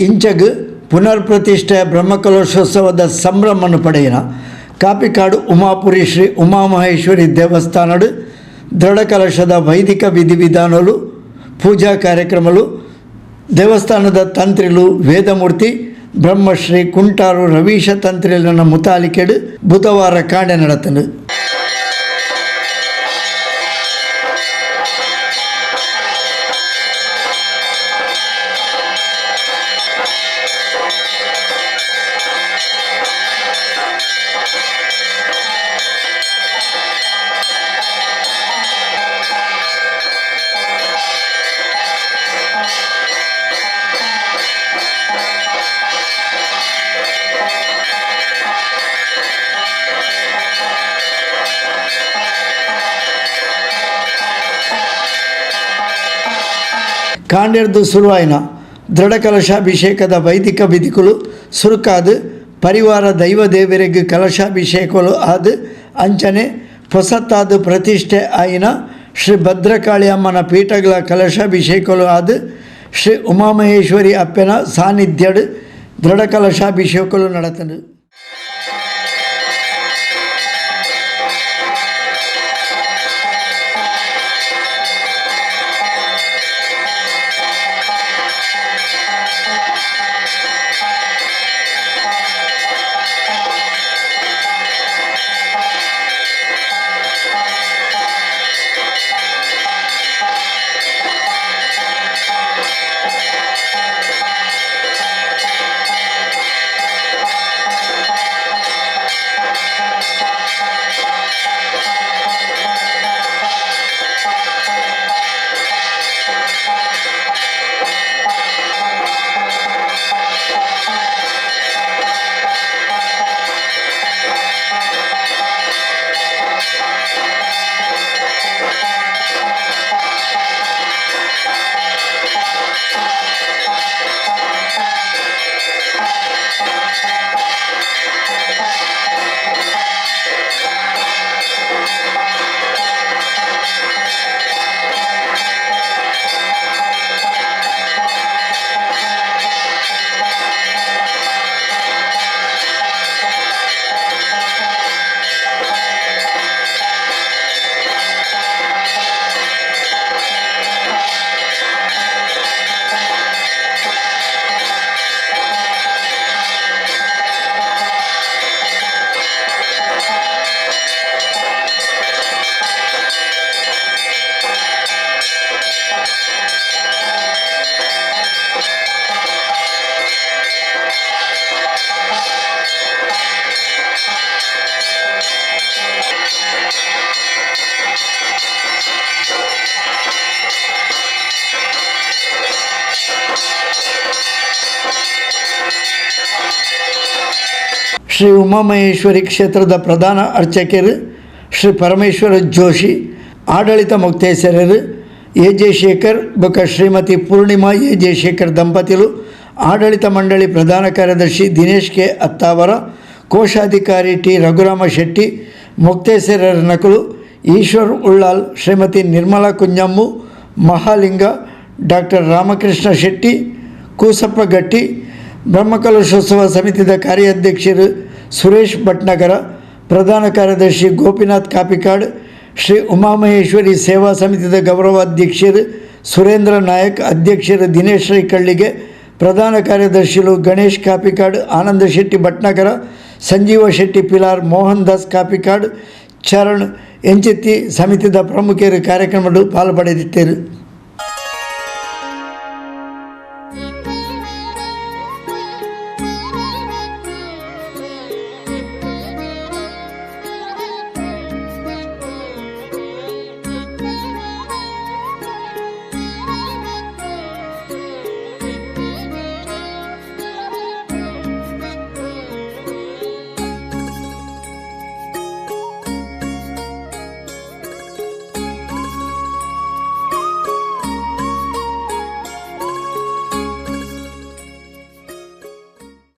ಇಂಚಗ್ ಪುನರ್ ಪ್ರತಿಷ್ಠೆ ಬ್ರಹ್ಮಕಲಶೋತ್ಸವದ ಸಂಭ್ರಮನ್ನು ಪಡೆಯಿನ ಕಾಪಿಕಾಡು ಉಮಾಪುರಿ ಶ್ರೀ ಉಮಾಮಹೇಶ್ವರಿ ದೇವಸ್ಥಾನಡು ದೃಢಕಲಶದ ವೈದಿಕ ವಿಧಿವಿಧಾನಗಳು, ಪೂಜಾ ಕಾರ್ಯಕ್ರಮಗಳು ದೇವಸ್ಥಾನದ ತಂತ್ರಿಲು ವೇದಮೂರ್ತಿ ಬ್ರಹ್ಮಶ್ರೀ ಕುಂಟಾರು ರವೀಶ ತಂತ್ರಿಲನ ಮುತಾಲಿಕೆಡು ಬುಧವಾರ ಕಾಂಡೆ ನಡತನು. ಕಾಂಡೆರ್ದು ಸುರುವಾಯಿನ ದೃಢಕಲಶಾಭಿಷೇಕದ ವೈದಿಕ ವಿಧಿಗಳು ಸುರುಕಾದು ಪರಿವಾರ ದೈವ ದೇವರಿಗೆ ಕಲಶಾಭಿಷೇಕಗಳು ಆದು ಅಂಚನೆ ಹೊಸತಾದ ಪ್ರತಿಷ್ಠೆ ಆಯಿನ ಶ್ರೀ ಭದ್ರಕಾಳಿ ಅಮ್ಮನ ಪೀಠಗಳ ಕಲಶಾಭಿಷೇಕಗಳು ಆದು ಶ್ರೀ ಉಮಾಮಹೇಶ್ವರಿ ಅಪ್ಪನ ಸಾನ್ನಿಧ್ಯಡು ದೃಢಕಲಶಾಭಿಷೇಕಗಳು ನಡೆತನು. ಶ್ರೀ ಉಮಾಮಹೇಶ್ವರಿ ಕ್ಷೇತ್ರದ ಪ್ರಧಾನ ಅರ್ಚಕರು ಶ್ರೀ ಪರಮೇಶ್ವರ ಜೋಶಿ, ಆಡಳಿತ ಮೊಕ್ತೇಸರರು ಎ ಜೆ ಶೇಖರ್ ಬೊಕ ಶ್ರೀಮತಿ ಪೂರ್ಣಿಮಾ ಎ ಜೆ ಶೇಖರ್ ದಂಪತಿಲು, ಆಡಳಿತ ಮಂಡಳಿ ಪ್ರಧಾನ ಕಾರ್ಯದರ್ಶಿ ದಿನೇಶ್ ಕೆ ಅತ್ತಾವರ, ಕೋಶಾಧಿಕಾರಿ ಟಿ ರಘುರಾಮ ಶೆಟ್ಟಿ, ಮೊಕ್ತೇಸರರ ನಕಲು ಈಶ್ವರ್ ಉಳ್ಳಾಲ್, ಶ್ರೀಮತಿ ನಿರ್ಮಲಾ ಕುಂಜಮ್ಮು, ಮಹಾಲಿಂಗ, ಡಾಕ್ಟರ್ ರಾಮಕೃಷ್ಣ ಶೆಟ್ಟಿ, ಕೂಸಪ್ಪ ಗಟ್ಟಿ, ಬ್ರಹ್ಮಕಲಶೋತ್ಸವ ಸಮಿತಿಯ ಕಾರ್ಯಾಧ್ಯಕ್ಷರು ಸುರೇಶ್ ಭಟ್ನಗರ, ಪ್ರಧಾನ ಕಾರ್ಯದರ್ಶಿ ಗೋಪಿನಾಥ್ ಕಾಪಿಕಾಡ್, ಶ್ರೀ ಉಮಾಮಹೇಶ್ವರಿ ಸೇವಾ ಸಮಿತಿಯ ಗೌರವಾಧ್ಯಕ್ಷರು ಸುರೇಂದ್ರ ನಾಯಕ್, ಅಧ್ಯಕ್ಷರು ದಿನೇಶ್ ರೈ ಕಳ್ಳಿಗೆ, ಪ್ರಧಾನ ಕಾರ್ಯದರ್ಶಿಗಳು ಗಣೇಶ್ ಕಾಪಿಕಾಡ್, ಆನಂದ ಶೆಟ್ಟಿ ಭಟ್ನಗರ, ಸಂಜೀವ ಶೆಟ್ಟಿ ಪಿಲಾರ್, ಮೋಹನ್ ದಾಸ್ ಕಾಪಿಕಾಡ್, ಚರಣ್ ಎಂಚಿತ್ತಿ ಸಮಿತಿಯ ಪ್ರಮುಖರು ಕಾರ್ಯಕ್ರಮಗಳು ಪಾಲ್ಪಡೆದಿದ್ದರು.